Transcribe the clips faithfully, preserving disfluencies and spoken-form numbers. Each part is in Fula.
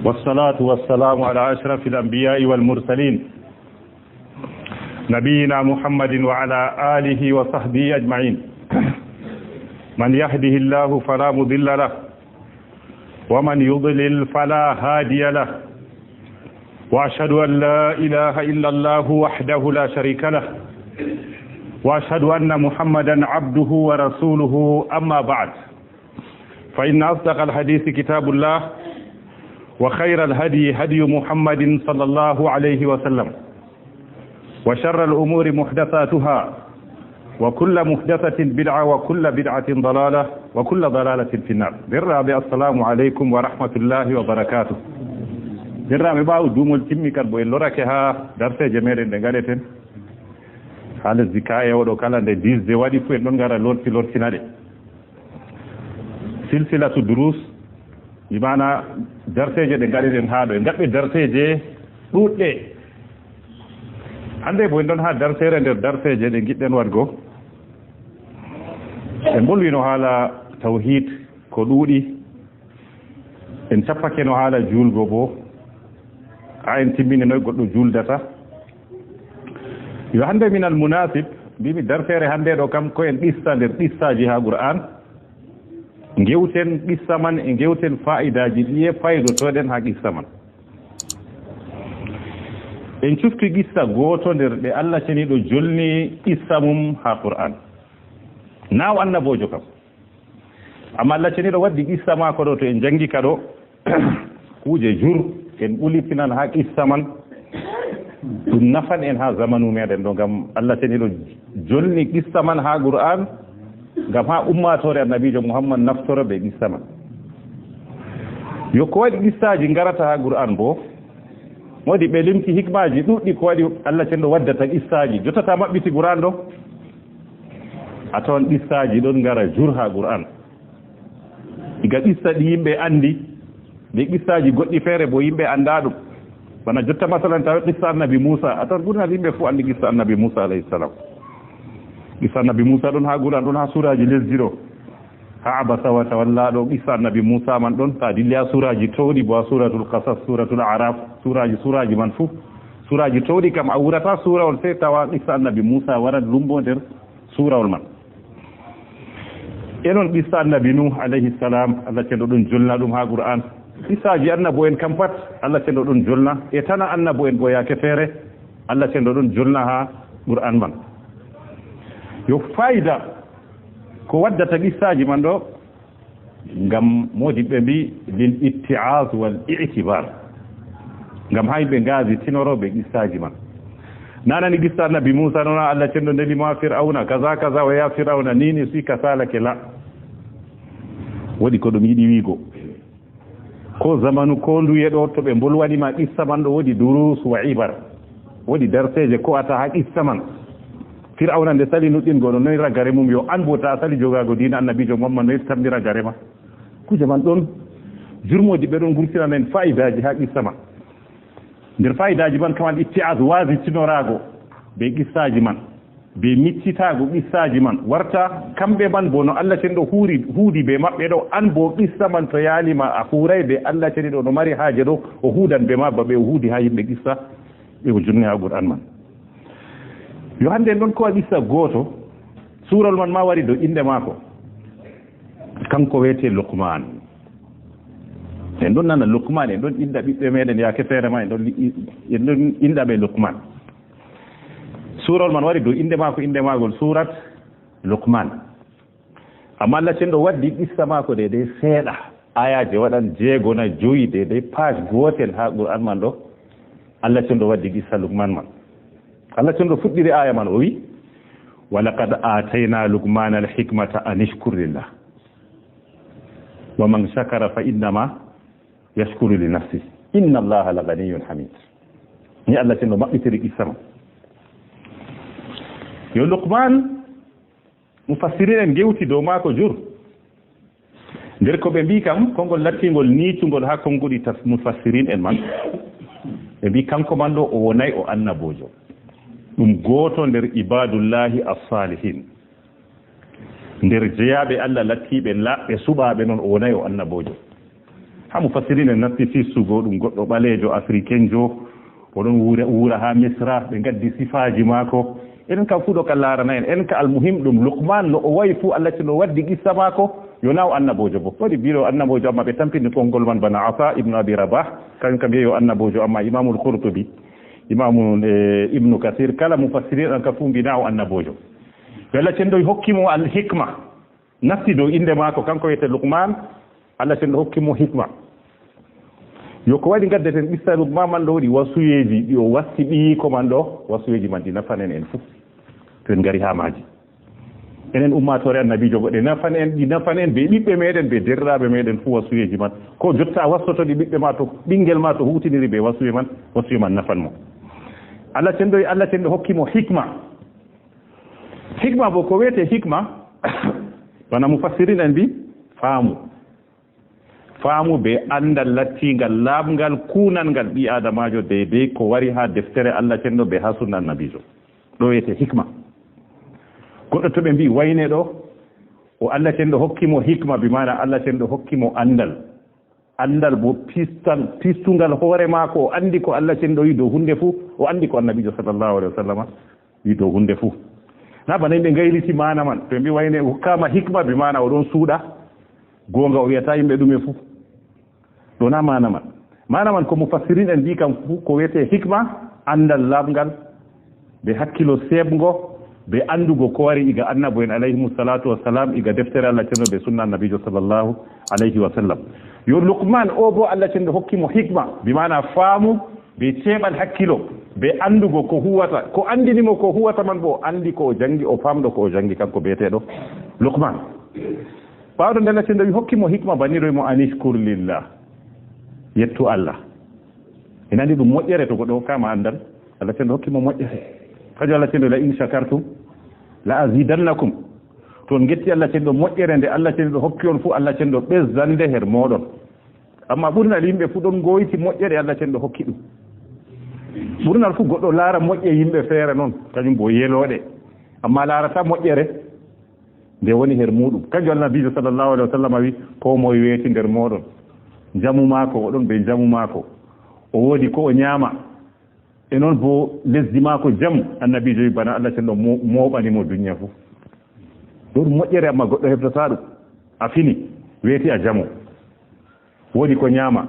والصلاة والسلام على أشرف الأنبياء والمرسلين، نبينا محمد وعلى آله وصحبه أجمعين. من يهده الله فلا مضل له، ومن يضلل فلا هادي له. وأشهد أن لا إله إلا الله وحده لا شريك له، وأشهد أن محمدا عبده ورسوله. أما بعد، فإن أصدق الحديث كتاب الله، وخير الهدي هدي محمد صلى الله عليه وسلم، وشر الأمور محدثاتها، وكل محدثة بدعة، وكل بدعة ضلالة، وكل ضلالة في النار. Derɗiraaɓe, assalamu aleykum wa rahmatullahi wa barakatuh. Derɗiraaɓe, ɓaawo duumol timmi, kadi bo en lorake haa darseeje meɗen ɗe ngaɗeten haa lesdi ka e oɗo kala nde dix de waɗi fu, en ɗon ngara lorti lortina ɗe. Silsilatu durus, bi maana darseeje ɗe ngaɗiɗen haa ɗo, en ngaɗɓe darseeje ɗuuɗɗe. Hannde bo en ɗon haa darseere nder darseeje ɗe ngiɗɗen waɗgo. En mbolwino haala tawhid ko ɗuuɗi. En cappakeno haala juulgo bo. Haa en timmini noy goɗɗo juuldata. Yo hannde minal munasib, mbimi darseere hannde ɗo kam ko en qissa nder qissaaji haa Qur'an. Ngewten qissa man, e ngewten faa'idaaji ɗiye faydotoɗen haa qissa man. En cufti qissa gooto nder ɗe Allah ceniiɗo jolni qissa mum haa Qur'an. Naa o annaboojo kam. Amma Allah ceniiɗo waddi qissa maako ɗo, to en janngi ka ɗo, kuuje jur, en ɓulitinan haa qissa man. Ɗum nafan en haa zamanu meɗen ɗo, ngam Allah ceniiɗo jolni qissa man haa Qur'an, ngam haa ummaatoore Annabiijo Muhammad naftoro be qissa man. Yo ko waɗi qissaaji ngarata haa Qur'an bo? Moodi ɓe limti hikmaaji ɗuuɗɗi ko waɗi Allah ceniiɗo waddata qissaaji. Jottata maɓɓiti Qur'an ɗo, a tawan qissaaji ɗon ngara jur haa Qur'an. Diga qissa ɗi yimɓe anndi, be qissaaji goɗɗi feere bo yimɓe anndaa ɗum. Bana jotta, masalan, tawi qissa Annabi Muusa, a tawan ɓurnal yimɓe fuu anndi qissa Annabi Muusa alayhi salam. Qissa Annabi Muusa ɗon haa Qur'an, ɗon haa suuraaji lesdi ɗo. Haa Abasa wa Tawalla ɗo, qissa Annabi Muusa man ɗon, ta dilli haa suuraaji towɗi bo, haa Suuratul Qasas, Suuratul Araf, suuraaji, suuraaji man fuu. Suuraaji towɗi kam a wuurata suurawol sey tawa qissa Annabi Muusa waran lumbo nder suurawol man. E non qissa Annabi Nuh alayhi salam, Allah ceniiɗo ɗon jolna ɗum haa Qur'an. Qissaaji annabo'en kam pat, Allah ceniiɗo ɗon jolna. E tana annabo'en bo yaake feere, Allah ceniiɗo ɗon jolna haa Qur'an man. Yo faayida ko waddata qissaaji man ɗo, ngam moodi ɓe mbi lil itti'az wal i'tibar. Ngam haa yimɓe ngaazi tinoro be qissaaji man. Nanani qissa Annabi Muusa non, Allah ceniiɗo neli ma Fir'auna, kaza, kaza, wa ya Fir'auna, ni, ni, si ka salake la. Woodi ko ɗum yiɗi wiigo. Ko zamanu ko nduye ɗo, to ɓe mbolwani ma qissa man ɗo, woodi durus wa ibar. Woodi darseeje ko ata haa qissa man. Fir'auna nde sali nuɗɗingo no, noy ragare mum, yo an bo ta sali jogaago diina Annabiijo Muhammad, noy tammi ragare ma. Kuuje man ɗon jurmooji ɓe ɗon ngurtina men faayidaaji haa qissa man. Nder faayidaaji man kam al itti'az, waazi tinoraago be qissaaji man, be miccitaago qissaaji man. Warta kamɓe man bo no Allah ceniiɗo huuri, huudi be maɓɓe ɗo, an bo qissa man to yaali ma a huuray be Allah ceniiɗo no mari haaje ɗo, o huudan be ma ba ɓe o huudi haa yimɓe qissa ɓe o jonni haa Qur'an man. Yo hannde en ɗon kowa qissa gooto, suurawol man ma wari dow innde maako. Kanko wiyetee Luqman. En ɗon nana Luqman, en ɗon innda ɓiɓɓe meɗen yaake feere ma, en ɗon li-, en ɗon innda ɓe Luqman. Suurawol man wari dow innde maako, innde maagol suurat Luqman. Amma Allah ceniiɗo waddi qissa maako deydey seeɗa. Ayaaje waɗan jeego na jowi deydey page gootel haa Qur'an man ɗo. Allah ceniiɗo waddi qissa Luqman man. Allah ceniiɗo fuɗɗiri aaya man, o wi, "Wa laqad aatayna Luqmana al-hikmata an ishkur lillah. Wa man shakara fa innama yashkuru li nafsih. Inna Allaha la ghaniyyun hamid." Ni Allah ceniiɗo maɓɓitiri qissa man. Yo Luqman, mufassirin en ngewti dow maako jur. Nder ko ɓe mbi kam, konngol nattingol niicungol haa konnguɗi tas-, mufassirin en man. Ɓe mbi kanko man ɗo o wonay o annaboojo. Ɗum gooto nder ibadullahi as-salihin. Nder jeyaaɓe Allah lattiiɓe laaɓɓe suɓaaɓe non o wonay o annaboojo. Ha mufassirin en natti fistugo ɗum goɗɗo ɓaleejo africain jo, o ɗon wuura, wuura ha Misra, ɓe ngaddi sifaaji maako. Enen kam fuu ɗo ka laarana en, en ka almuhim ɗum Luqman no o wayi fuu Allah no waddi qissa maako, yo na o annaboojo bo. Waɗi bi'o annaboojo amma ɓe tampini konngol man bana Ata ibn Abi Rabah, kañum kam yehi o annaboojo amma Imamul Qurtubi, Imamu, eh, Ibnu Kathir, kala mufassirin en ka fuu mbi na o annaboojo. Yo Allah cenɗo hokki mo al hikma. Natti dow innde maako, kanko wiyetee Luqman, Allah cenɗo hokki mo hikma. Yo ko waɗi ngaddeten qissa Luqman man ɗo waɗi wasuyeeji ɗi o wasi ɓiyiiko man ɗo, wasuyeeji man ɗi nafanen en fuu. To en ngari haa maaji. Enen ummaatoore annabiijo bo ɗe nafan en, ɗi nafan en be ɓiɓɓe meɗen, be derɗiraaɓe meɗen fuu wasuyeeji man. Ko jotta a wasoto ɗi ɓiɓɓe ma to, ɓinngel ma to huutiniri be wasuye man, wasuye man nafan mo. Allah cenɗo, Allah cenɗo hokki mo hikma. Hikma bo, ko wiyetee hikma, bana mufassirin en mbi, faamu. Faamu be anndal lattiingal, laaɓngal, kuunanngal ɓii aadamaajo deydey ko wari haa deftere Allah cenɗo be haa sunna annabiijo. Ɗo wiyetee hikma. Goɗɗo to ɓe mbi wayne ɗo, o Allah cenɗo hokki mo hikma, bi maana Allah cenɗo hokki mo anndal. Anndal bo pistan-, pistungal hoore maako, o anndi ko Allah cenɗo yi dow huunde fuu, o anndi ko annabiijo sallallahu alaihi wasallama yi dow huunde fuu. Na bana yimɓe ngayliti maana man, to ɓe mbi wayne hokkaama hikma, bi maana o ɗon suuɗa, goonga o wi'ataa yimɓe ɗume fuu. Ɗo na maana man. Maana man ko mufassirin en mbi kam fuu ko wiyetee hikma, anndal laaɓngal, be hakkilo seeɓngo, be anndugo ko wari iga annabo'en alayhimu salatu wassalam, iga deftere Allah cenɗo be sunna annabiijo sallallahu alayhi wa sallam. Yo Luqman o bo Allah cenɗo hokki mo hikma, bi maana faamu, be ceeɓal hakkilo, be anndugo ko huwata, ko anndini mo ko huwata man bo, o anndi ko o janngi, o faamɗo ko o janngi, kanko biyeteeɗo Luqman. Ɓaawɗo nde Allah cenɗo wi hokki mo hikma, banni ɗo mo anishkur lillah. Yettu Allah. Ina anndi ɗum moƴƴere to goɗɗo hokkaama anndal. Allah cenɗo hokki mo moƴƴere. Kanjum Allah cenɗo, "La in shakartum la azidannakum." To on ngetti Allah cenɗo moƴƴere nde Allah cenɗo hokki on fuu, Allah cenɗo ɓesdan nde her mooɗon. Amma ɓurnal yimɓe fuu ɗon ngoyti moƴƴere Allah cenɗo hokki ɗum. Ɓurnal fuu goɗɗo laara moƴƴe yimɓe feere noon, kañum bo yelooɗe. Amma laarata moƴƴere nde woni her muuɗum. Kanjum Annabiijo sallallahu alaihi wa sallam wi, "Koo moye weeti nder mooɗon. Njamu maako, o ɗon bee njamu maako. O woodi ko o nyaama. E noon bo lesdi maako jam." Annabiijo wi bana Allah cenɗo mo-, mooɓani mo duniya fuu. Ɗo ɗum moƴƴere, amma goɗɗo heɓtataa ɗum. A fini, weeti a jamo. Woodi ko nyaama,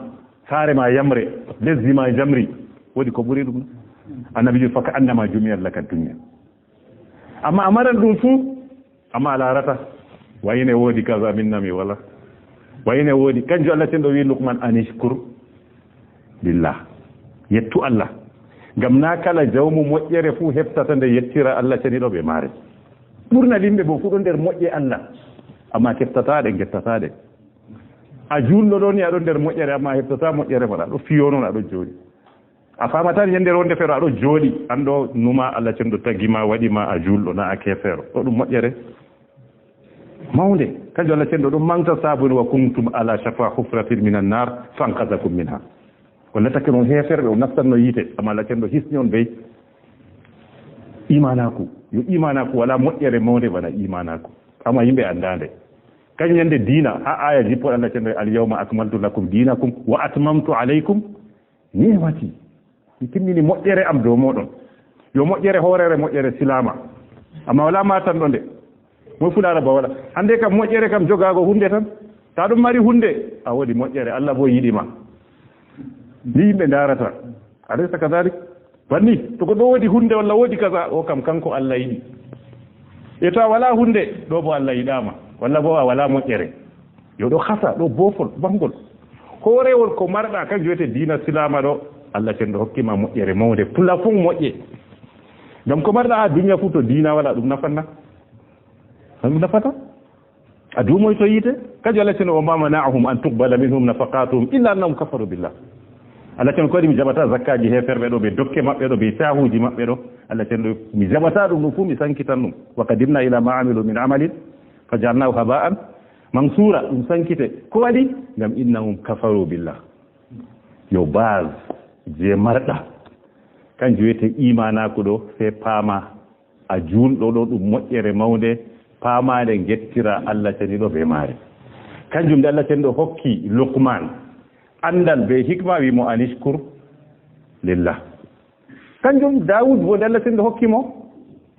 saare ma yamre, lesdi ma jamri. Woodi ko ɓuri ɗum? Annabiijo, "Faka annama jumi'at laka dunya." Amma a maran ɗum fuu, amma a laarata. Wa ine woodi kaza, min nami wala. Wa ine woodi. Kanjum Allah cenɗo wi Luqman, "Anishkur lillah." Yettu Allah. Ngam naa kala jawmu moƴƴere fuu heɓtata nde yettira Allah ceniiɗo bee maare. Ɓurna yimɓe bo fuu ɗon nder moƴƴe Allah. Amma keɓtataa ɗe, ngettataa ɗe. A juulɗo ɗo ni, a ɗon nder moƴƴere, amma a heɓtataa moƴƴere man. A ɗo fiyo non, a ɗo jooɗi. A faamataa nyannde wonde feere a ɗo jooɗi, an ɗo numa Allah cenɗo tagi ma, waɗi ma a juulɗo, na a keefeero. Ɗo ɗum moƴƴere mawnde. Kanjum Allah cenɗo ɗum maŋgta saabu no, "Wa kuntum ala shafa hufratin minan nar fanqazakum minha." On laatake non heeferɓe, on nastanno yiite, amma Allah cenɗo hisni on bee iimaanaaku. Yo iimaanaaku, walaa moƴƴere mawnde bana iimaanaaku. Amma yimɓe anndaa nde. Kanjum nyannde diina, haa aaya jippo Allah cenɗo, "Al yawma akmaltu lakum dinakum wa atmamtu alaykum ni'mati." Mi timmini moƴƴere am dow mooɗon. Yo moƴƴere hooreere, moƴƴere silaama. Amma walaa maatanɗo nde. Moy fulaara ba wala. Hannde kam moƴƴere kam jogaago huunde tan. Ta ɗum mari huunde, a woodi moƴƴere. Allah bo yiɗi ma. Ni yimɓe ndaarata. Alaysa kadhalik? Banni, to goɗɗo woodi huunde walla woodi kaza, o kam kanko Allah yiɗi. E to a walaa huunde, ɗo bo Allah yiɗaama. Walla bo a walaa moƴƴere. Yo ɗo hasa, ɗo boofol, banngol. Hoorewol ko marɗa, kanjum wiyetee diina silaama ɗo, Allah cenɗo hokki ma moƴƴere mawnde, plafond moƴƴe. Ngam ko marɗa haa duniya fuu, to diina walaa, ɗum nafan na? Ɗum nafata? A duumoyto yiite? Kanjum Allah cenɗo, "Wa ma mana'ahum an tuqbala minhum nafaqatuhum illa annahum kafaru billah." Allah cenɗo, ko waɗi mi jaɓataa zakkaaji heeferɓe ɗo, be dokke maɓɓe ɗo, be caahuuji maɓɓe ɗo? Allah cenɗo, mi jaɓataa ɗum, ɗum fuu mi sankitan ɗum. "Wa qadimna ila ma amilu min amalin faja'alnahu haba'an mansura." Ɗum sankite. Ko waɗi? Ngam "innahum kafaru billah." Yo base je marɗa. Kanjum wiyetee iimaanaaku ɗo, sey paama a juulɗo ɗo, ɗum moƴƴere mawnde, paamaande, ngettira Allah ceniiɗo bee maare. Kanjum nde Allah cenɗo hokki Luqman. anndal be hikma, wi mo anishkur lillah. Kanjum Dawud bo, Allah sendo hokki mo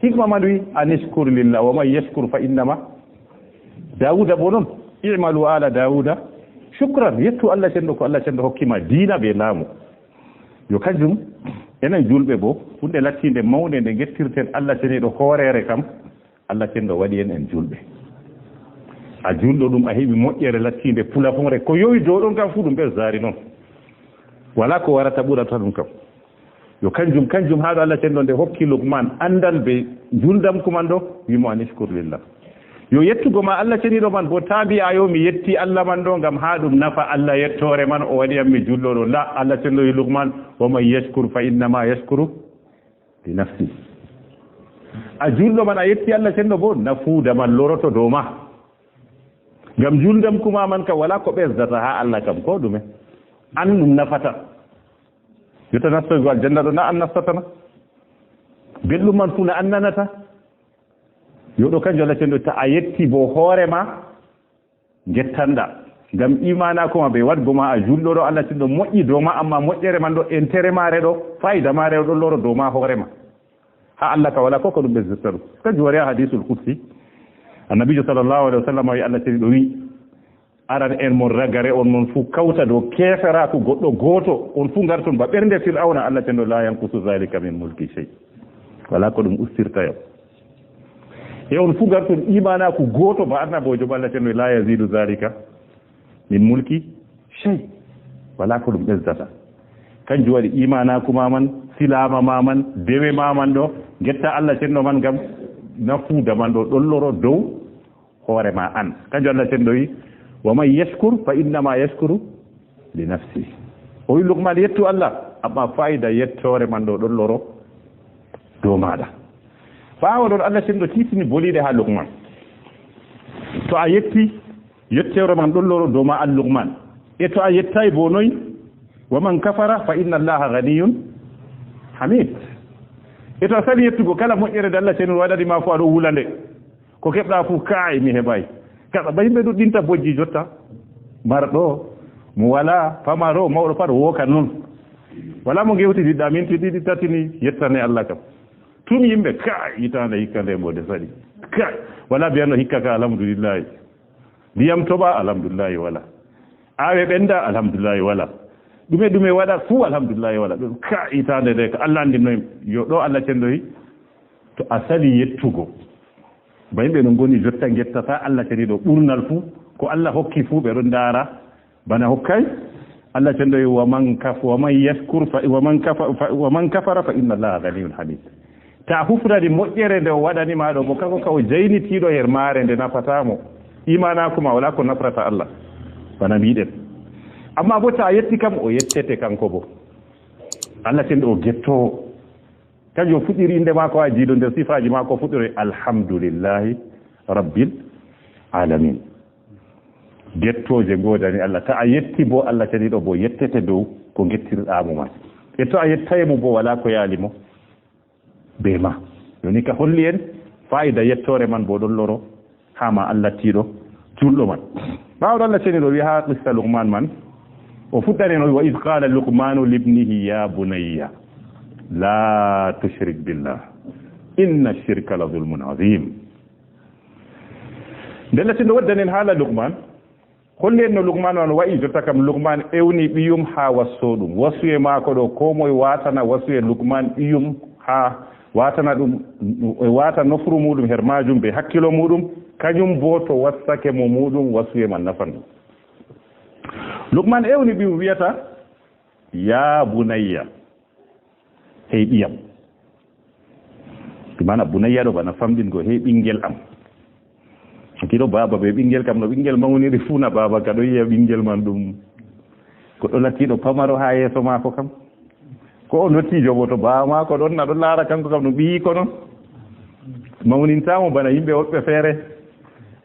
hikma man, wi anishkur lillah, wa man yashkur fa innama. Dawuda bo non, i'malu ala Dawuda shukran, yettu Allah sendo ko Allah sendo hokki ma diina be laamu. Yo kanjum, enen julɓe bo, hunde lattinde mawnde nde gettirten Allah seniɗo hoorere kam, Allah cenɗo waɗi en en julɓe. A julɗo ɗum, a heɓi moƴƴere lattiinde pulafonre, ko yowi dow ɗon kam fuu ɗum ɓe zaari noon. Walaa ko warata ɓurata ɗum kam. Yo kanjum, kanjum haa ɗo Allah cenɗo nde hokki Lukman anndal be juldamku man ɗo, wi mo anishkur lillah. Yo yettugo ma Allah ceniɗo man bo, taa mbi'a yo mi yetti Allah man ɗo ngam haa ɗum nafa Allah yettoore man, o waɗi am mi julɗo ɗo. La, Allah cenɗo wi Lukman, wa man yashkur fa innama yashkuru li nafsi. A julɗo man, a yetti Allah cenɗo bo, nafuuda man loroto dow ma. Ngam juldamku ma man kam walaa ko ɓesdata haa Allah kam, ko ɗume. An ɗum nafata. Jotta nastoygo aljanna ɗo, na an nastata na? Belɗum man fuu na an nanata? Yo ɗo kanjum Allah cenɗo, ta a yetti bo hoore ma, ngettanɗa. Ngam imaanaaku ma be waɗgo ma a julɗo ɗo, Allah cenɗo moƴƴi dow ma, amma moƴƴere man ɗo, entere maare ɗo, fayda maare ɗo ɗon loro dow ma hoore ma. Haa Allah ka walaa ko, ko ɗum ɓesdirta ɗum. Kanjum wari haa hadiisul qudsi. Annabiijo sallallahu alaihi wasallam wi, Allah ceniɗo wi, aran en mon ragare on mon fuu kawta dow keeferaaku goɗɗo gooto, on fuu ngarton ba ɓernde Fir'awna, Allah cenɗo, la yanqusu zalika min mulki shay. Walaa ko ɗum ustirta yam. E on fuu ngarton imaanaaku gooto ba annaboojo, ba Allah cenɗo, la yazidu zalika min mulki shay. Walaa ko ɗum ɓesdata. Kanjum waɗi imaanaaku ma man, silaama ma man, dewe ma man ɗo, ngetta Allah cenɗo man ngam nafuuda man ɗo ɗon loro dow hoore ma an. Kanjum Allah cenɗo wi, wa man yashkur fa innama yashkuru li nafsi. O wi Lukman, yettu Allah, amma fayda yettoore man ɗo ɗon loro dow maaɗa. Ɓaawo ɗon Allah cenɗo tiitini boliiɗe haa Lukman. To a yetti, yettoore man ɗon loro dow ma an Lukman. E to a yettaay bo noy? Wa man kafara fa inna Allaha ghaniyyun hamid. E to a sali yettugo, kala moƴƴere nde Allah cenɗo waɗani ma fuu, a ɗo wula nde. Ko keɓɗa fuu, kaay, mi heɓaay. Kaɗa ba yimɓe ɗuɗɗinta bojji jotta. Marɗo, mo walaa, pamaro, mawɗo, pat wookan noon. Walaa mo ngewtiniɗɗa minti ɗiɗi, tati ni, yettane Allah kam. Tun yimɓe, kaay, hitaande hikka nde mbo nde saɗi. Kaay, walaa biyanno hikka ka, alhamdulillahi. Ndiyam toɓa, alhamdulillahi, walaa. Aawe ɓenda, alhamdulillahi, walaa. Ɗume ɗume waɗa fuu, alhamdulillahi, walaa. Ɗum, kaay, hitaande nde ka Allah anndi noy. Yo ɗo Allah cenɗo wi, to a sali yettugo. Ba yimɓe no ngoni jotta, ngettata Allah ceniɗo ɓurnal fuu, ko Allah hokki fuu ɓe ɗon ndaara bana hokkay. Allah cenɗo wi, wa man kaf-, wa man yashkur fa, wa man kafa-, fa, wa man kafara fa inna Allaha ghaniyyun hamid. Ta hufnani moƴƴere nde o waɗani ma ɗo, mo kanko ka o jaynitiiɗo her maare nde nafataa mo. Imaanaaku ma walaa ko nafrata Allah, bana mbiɗen. Amma bo ta yetti kam, o yettete kanko bo. Allah cenɗo o gettoowo. Kanjum o fuɗɗiri innde maako haa jiido nder sifaaji maako fuɗɗore, alhamdulillahi rabbil alamin. Gettooje ngoodani Allah. Ta a yetti bo Allah ceniɗo bo yettete dow ko ngettirɗa mo man. E to a yettaay mo bo walaa ko yaali mo be ma. Joni ka holli en faayida yettoore man bo ɗon loro haa ma Allah tiiɗo julɗo man. Ɓaawo ɗo Allah ceniɗo wi haa qissa Luqman man, o fuɗɗani no wi, "Wa iz qala Luqmanu libnihi ya bunayya la tushrik billah inna shirka la zulmun azim." Nde Allah ceniɗo waddani en haala Luqman, holli en no Luqman on wa'i jotta kam. Luqman ewni ɓiyum haa wasso ɗum. Wasuye maako ɗo, ko moye watana wasuye Luqman ɓiyum haa watana ɗum, e wata nofru muɗum her majum be hakkilo muɗum, kañum bo to wassake mo muɗum, wasuye man nafan ɗum. Luqman ewni ɓiyum wi'ata, "Ya bunayya, hey ɓiyam." Bi maana bunayya ɗo bana famɗingo, hey ɓingel am. Kiɗo baaba be ɓingel kam, no ɓingel mawniri fuu na baaba ka ɗo yi'a ɓingel man ɗum. Ko ɗo lattiɗo pamaro haa yeeso maako kam. Ko o ndottiijo bo to baaba maako ɗon, na ɗon laara kanko kam no ɓiyiiko non. Mawninta mo bana yimɓe woɗɓe feere.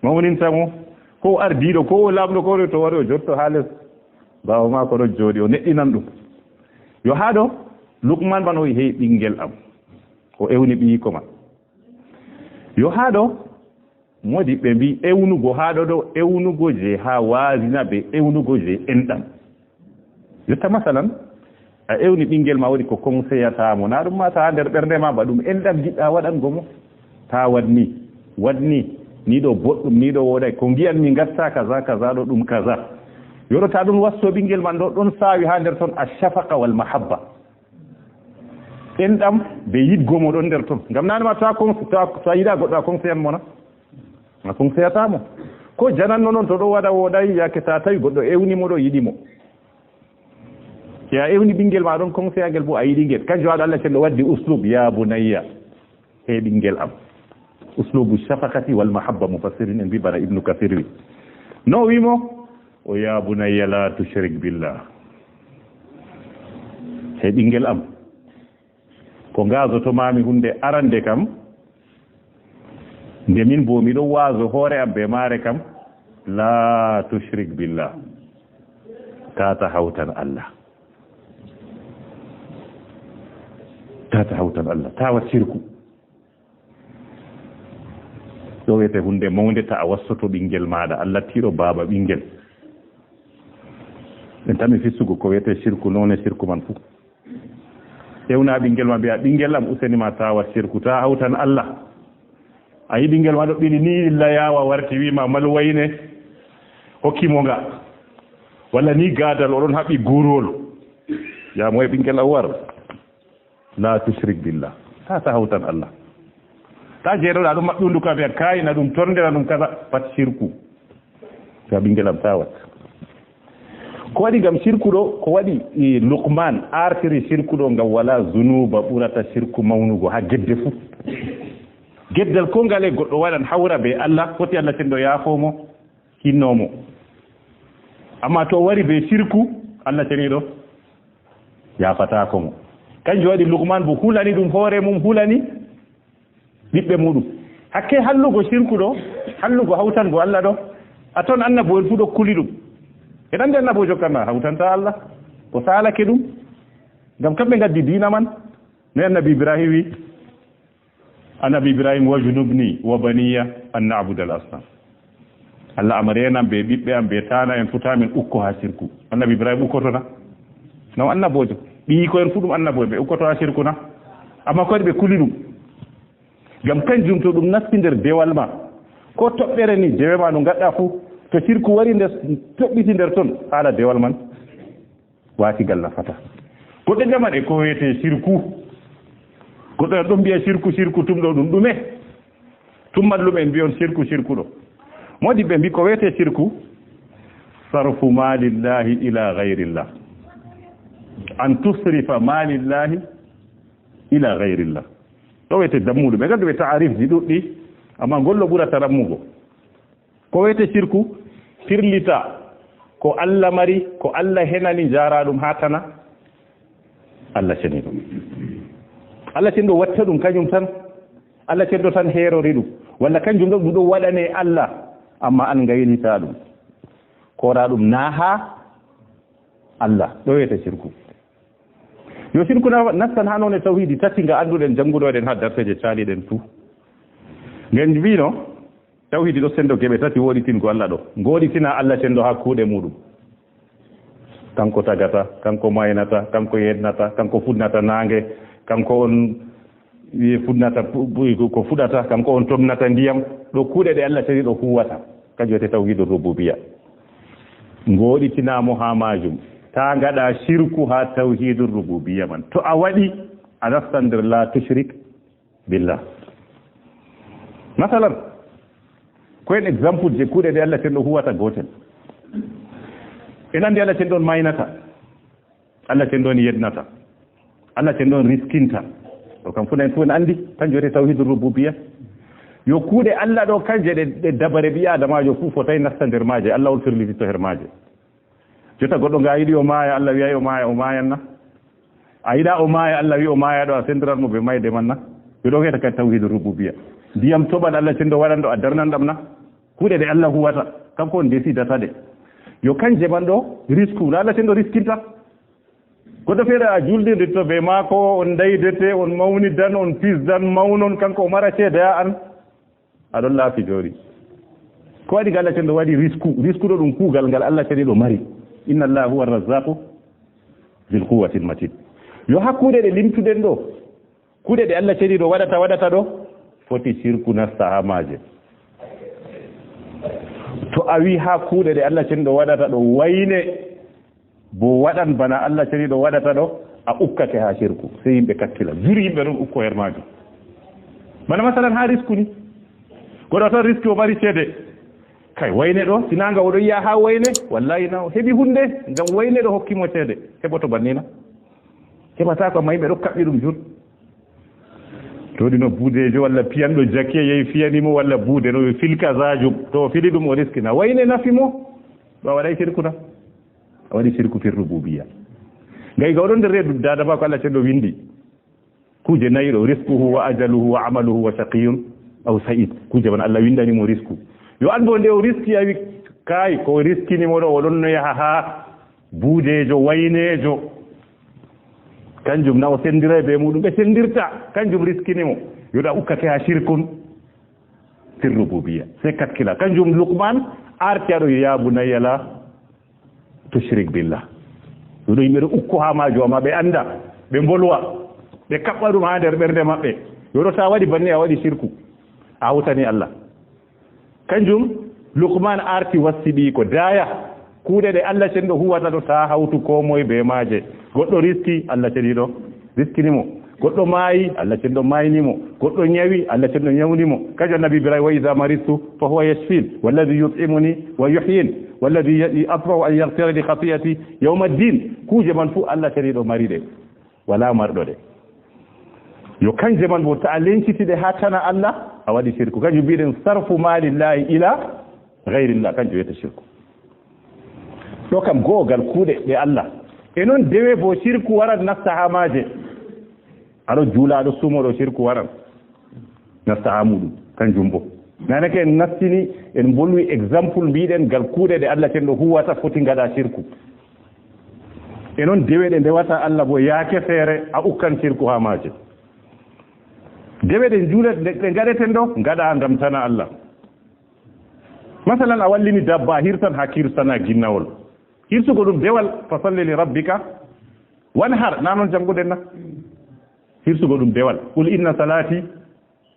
Mawninta mo. Ko o ardiiɗo, ko o laamɗo, ko o to wari o jotto haa les. Baaba maako ɗon jooɗi, o neɗɗinan ɗum. Yo haa ɗo, Luqman man o wi'i, "Hey ɓingel am." O ewni ɓiyiiko man. Yo haa ɗo, modi ɓe mbi'i ewnugo haa ɗo ɗo, ewnugo je haa waazina be ewnugo je enɗan. Jotta masalan, a ewni ɓinngel ma, woni ko conseillata mo, na ɗum ma ta nder ɓernde ma ba ɗum enɗam jiɗɗa waɗango mo. Ta waɗ ni, waɗ ni, ni ɗo boɗɗum, ni ɗo woɗay, ko ngi'an mi ngatta kaza, kaza ɗo ɗum kaza. Yoɗo ta ɗum wasto ɓinngel man ɗo, ɗon sawi ha nder ton a shafaqa wal mahabba. Enɗam be yiɗgo mo ɗon nder ton. Ngam nane ma ta con-, ta, ta yiɗa goɗɗo a conseillan mo na? A conseillata mo. Ko jananno non to ɗo waɗa woɗay, yake ta tawi goɗɗo ewni mo ɗo yiɗi mo. Te a ewni ɓinngel ma ɗon conseillagel bo a yiɗi ngel. Kanjum waɗa Allah cenɗo waddi uslub, ya bunayya. He ɓinngel am. Uslubu shafaqati wal mahabba, mufassirin en mbi bana Ibnu Kathir wi. No o wi mo? O ya bunayya la tushrik billah. He ɓinngel am. Ko ngazoto mami hunde arande kam. Nde min bo miɗo waazo hoore am be maare kam. La tushrik billah. Tata hawtan Allah. Tata hawtan Allah. Tawa shirku. Ɗo wiyete hunde mawnde ta a wassoto ɓinngel maaɗa, a lattiiɗo baaba ɓinngel. En tami fistugo ko wiyete shirku, noone shirku man fuu. Ewna ɓinngel ma, mbiya, "Ɓinngel am, useni ma ta wat shirku, ta hawtan Allah." A yi ɓinngel ma ɗo ɓili ni illa yaawa warti wi ma mal wayne, hokki mo nga. Walla ni gaadal, o ɗon haɓɓi guuruwol. Ya moye ɓinngel am war. La tushrik billah. Ta, ta hawtan Allah. Ta jeeɗoɗa ɗum maɓɓi hunduko a mbiya, "Kayi, na ɗum tornde, na ɗum kaza." Pat shirku. Ya ɓinngel am, ta wat. Ko waɗi ngam shirku ɗo, ko waɗi, e, Luqman artiri shirku ɗo ngam wala zunuba ɓurata shirku mawnugo ha gedde fuu. Geddal ko ngale goɗɗo waɗan hawra be Allah, foti Allah cenɗo yaafo mo, hinno mo. Amma to o wari be shirku, Allah ceniɗo yaafataako mo. Kanjum waɗi Luqman bo hulani ɗum hoore mum, hulani ɓiɓɓe muɗum. Hakke hallugo shirku ɗo, hallugo hawtango Allah ɗo, a ton annabo'en fu ɗo kuli ɗum. En andi annabojo kana hawtanta Allah, o salake ɗum. Ngam kamɓe ngaddi diina man. No annabi Ibrahim wi, annabi Ibrahim, "Wajnubni wa baniya an na'buda al asnam." Allah, ama reenam be ɓiɓɓe am be taana en fu ta min ukko ha shirku. Annabi Ibrahim ukkoto na? Ngam annabojo. Ɓiyiiko en fu ɗum annabo'en, ɓe ukkoto ha shirku na? Amma ko waɗi ɓe kuli ɗum? Ngam kanjum to ɗum nasti nder dewal ma, ko toɓɓere ni dewe ma no ngaɗɗa fu, to shirku wari nder, toɓɓiti nder ton, haala dewal man. Waati gal nafata. Goɗɗo jaman e ko wiyete shirku. Goɗɗo ɗon mbiya shirku, shirku tum ɗo ɗum ɗume? Tum mallum en mbiyon shirku, shirku ɗo. Modi ɓe mbi ko wiyete shirku? Sarfu malillahi ila ghairillah. An tusrifa malillahi ila ghairillah. Ɗo wiyete dammuɗo. Ɓe gaddu ɓe ta'arifji ɗuɗɗi, amma ngollo ɓurata rammugo. Ko wiyete shirku, firlita ko Allah mari, ko Allah henani, jara ɗum ha tana Allah ceniɗo. Allah ceniɗo watta ɗum kañum tan, Allah ceniɗo tan herori ɗum. Walla kañum ɗo ɗum ɗo waɗane Allah, amma an ngaylita ɗum. Kora ɗum na ha Allah, ɗo wiyete shirku. Yo shirku na-, nastan ha none tawhidi tati nga annduɗen, jannguɗo eɗen ha darteje caliɗen tu. Ngen mbino, tawhidi ɗo sendo geɓe tati woɗitingo Allah ɗo. Ngoɗitina Allah sendo ha kuuɗe muɗum. Kanko tagata, kanko maynata, kanko yennata, kanko fuɗnata naange, kanko on wiye fuɗnata pu-, pu-, ko fuɗata, kanko on tomnata ndiyam. Ɗo kuuɗe ɗe Allah tati ɗo huwata. Kanjum wiyete tawhidur rububiyya. Ngoɗitina mo ha majum. Ta ngaɗa shirku ha tawhidur rububiyya man. To a waɗi, a nastan nder la tushrik billah. Masalan, ko en exemple je kuuɗe ɗe Allah cenɗo huwata gotel. En andi Allah cenɗo on maynata. Allah cenɗo on yednata. Allah cenɗo on riskinta. Ɗo kam fu en fu en andi, kanjum wiyete tawhidur rububiyya. Yo kuuɗe Allah ɗo kanje ɗe, ɗe dabare ɓi Adamajo fu fotay nasta nder maje. Allah on firlititto her maje. Jotta goɗɗo nga yiɗi o maaya, Allah wi'ay o maaya, o maayan na? A yiɗa o maaya, Allah wi o maaya ɗo, a sendiran mo be mayde man na? Ɓe ɗo wiyata kadi tawhidur rububiyya. Ndiyam toɓan Allah cenɗo waɗan ɗo, a darnan ɗam na? Kuuɗe ɗe Allah huwata, kanko on desidata ɗe. Yo kanje man ɗo risku, na Allah cenɗo riskinta? Goɗɗo feere a juldirditto be maako, on ndaydete, on mawnidan, on pisdan, mawnon, kanko o mara ceede, a an a ɗon laafi joori. Ko waɗi ngal Allah cenɗo waɗi risku? Risku ɗo ɗum kuugal ngal Allah ceniɗo mari. Inna Allah huwa razzaqu Zil quwwatil matin. Yo haa kuuɗe ɗe limtuɗen ɗo, kuuɗe ɗe Allah ceniiɗo waɗata, waɗata ɗo, foti sirku nasta haa maaje. To a wi haa kuuɗe ɗe Allah ceniiɗo waɗata ɗo wayne, bo waɗan bana Allah ceniiɗo waɗata ɗo, a ukkake haa sirku. Sey yimɓe kakkila. Juri yimɓe ɗon ukko her maajum. Bana masalan haa risku ni. Goɗɗo tan riski o mari ceede. Kay, wayne ɗo, sinaa nga o ɗon yaha haa wayne, wallahi na o heɓi huunde, ngam wayne ɗo hokki mo ceede. Heɓoto banni na? Heɓataako, amma yimɓe ɗo kaɓɓi ɗum jur. To ɗino buudeejo walla piyanɗo jakiya yehi fiyani mo walla buude no ɓe filka zaajum. To o fili ɗum o riskina. Wayne nafi mo? Ɗo a waɗay sirku na? A waɗi sirku fir rububiyya. Gay ga o ɗon nder reedu daada maako Allah ceniiɗo windi. Kuuje nayi ɗo, rizquhu wa ajaluhu wa amaluhu wa shaqiyyun aw sa'id. Kuuje man Allah windani mo risku. Yo an bo nde o riski a wi, kay, ko riskini mo ɗo, o ɗon no yaha haa buudeejo, wayneejo. Kanjum na o sendiray be muɗum, ɓe sendirta. Kanjum riskini mo. Yo ɗa ukkake haa shirkun fir rububiyya. Sey kakkila. Kanjum Luqman arti a ɗo, ya bunayya la tushrik billah. Yo ɗo yimɓe ɗo ukko haa maajum, amma ɓe annda, ɓe mbolwa, ɓe kaɓɓa ɗum haa nder ɓernde maɓɓe. Yo ɗo ta waɗi banni, a waɗi shirku. A hawtani Allah. Kanjum, Luqman arti wasiyi ɓiyiiko, daaya, kuuɗe ɗe Allah ceniiɗo huwata ɗo, ta hawtu koo moy be maaje. Goɗɗo riski, Allah ceniiɗo riskini mo. Goɗɗo maayi, Allah ceniiɗo maayni mo. Goɗɗo nyawi, Allah ceniiɗo nyawni mo. Kanjum Annabi Ibrahim, "Wa iza maristu fa huwa yashfin. Wallazi yut'imuni wa yuhyin. Wallazi ya-, atma'u an yaghfira li khati'ati yawma ddin." Kuuje man fuu Allah ceniiɗo mari ɗe. Walaa marɗo ɗe. Yo kanje man bo, ta a lenciti ɗe haa tana Allah, a waɗi shirku. Kanjum mbiɗen sarfu ma lillahi ila ghayrillah. Kanjum wiyete shirku. Ɗo kam go'o gal kuuɗe ɗe Allah. E non dewe bo shirku waran nasta haa maaje. A ɗo juula, a ɗo suumo ɗo shirku waran. Nasta haa muɗum. Kanjum bo. Nanake en nastini, en mbolwi exemple mbiɗen gal kuuɗe ɗe Allah ceniiɗo huwata foti ngaɗa shirku. E non dewe ɗe ndewata Allah bo yaake feere a ukkan shirku haa maaje. Dewe ɗe njuula-, ɗe, ɗe ngaɗeten ɗo, ngaɗa ngam tana Allah. Masalan, a wallini dabba, a hirsan haa kirsana ginnawol. Hirsugo ɗum dewal, "Fasalli li rabbika wanhar", na non jannguɗen na? Hirsugo ɗum dewal. "Qul inna salati